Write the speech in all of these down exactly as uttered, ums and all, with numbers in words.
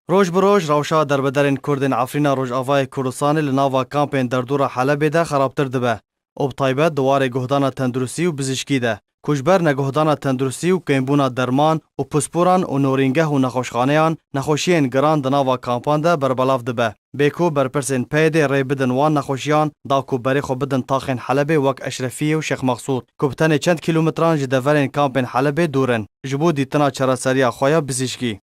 Roj bi roj rewşa derbederên Kurd ên Efrîna Rojavayê Kurdistanê li nava kampên derdora Helebê de xerabtir dibe û bi taybet di warê guhdana tenduristî û bizîşkî de, ku ji ber neguhdana tenduristî û kêmbûna derman û pisporan û norîngeh û nexweşxaneyan, nexweşiyên giran di nava kampan de berbelav dibe. Bê ku berpirsên P Y D'ê rê bidin wan nexweşiyan, da ku berê xwe bidin taxên Helebê wek Eşrefiyê û Şêx Mexsûd, ku bi tenê çend kîlometran ji deverên kampên Helebê dûr in, ji bo dîtina çareseriya xwe ya bizîşkî.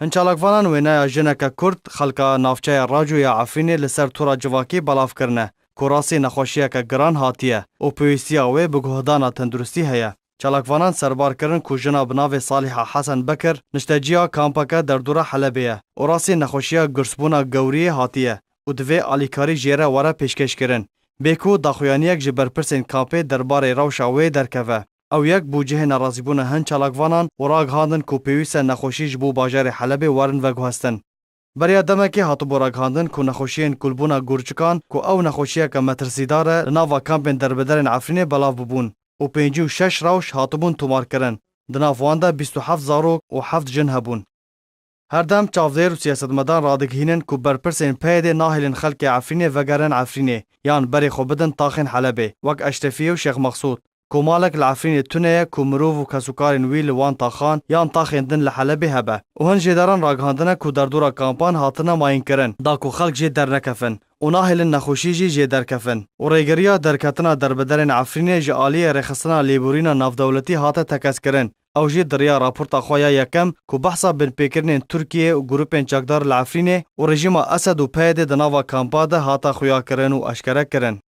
Hin çalakvanan wêneya jineke Kurd xelka navçeya Raco ya Efrînê li ser tora civakî belav kirine, ku rastî nexweşiyeke giran hatiye û pêwîstiya wê bi guhdana tenduristî heye. Çalakvanan serbar kirin ku jina bi navê Salîha Hesen Bekir nişteciya kampeke derdora Helebê ye û rastî nexweşiya girsbûna gewriyê hatiye û divê alîkarî jê re were pêşkêşkirin. Bê ku daxuyaniyek ji berpirsên kampê derbarê rewşa wê derkeve. Ew yek bû cihê nerazîbûna hin çalakvanan û ragihandin ku pêwîst e nexweşî ji bo bajarê Helebê werin veguhestin. Beriya demekê hatibû ragihandin ku nexweşiyên kulbûna gurçikan ku ew nexweşiyeke metirsîdar e li nava kampên derbederên Efrînê belav bibûn û pêncî û şeş rewş hatibûn tomarkirin. Di nav wan de bîst û heft zarok û heft jin hebûn. Her dem çavdêr û siyasetmedan radigihînin ku berpirsên P Y D'ê nahêlin xelkê Efrînê vegerin Efrînê yan berê xwe bidin taxên Helebê, wek Eşrefiyê û Şêx Mexsûd. Komalek li Efrînê tune ye ku mirov û kesûkarên wî li wan taxan yan taxên din li Helebê hebe û hin jêderan ragihandine ku derdora kampan hatine mayînkirin, da ku xelk jê dernekefin û nahêlin nexweşî jî jê derkefin û rêgeriya derketina derbederên Efrînê ji aliyê rêxistina lêborîna navdewletî hate tekezkirin. Ew jî di riya raporta xwe ya yekem ku behsa binpêkirinên Tirkiyê û grûpên çekdar li Efrînê û rejîma Esed û P Y D di nava kampa de hate xuyakirin û eşkere kirin.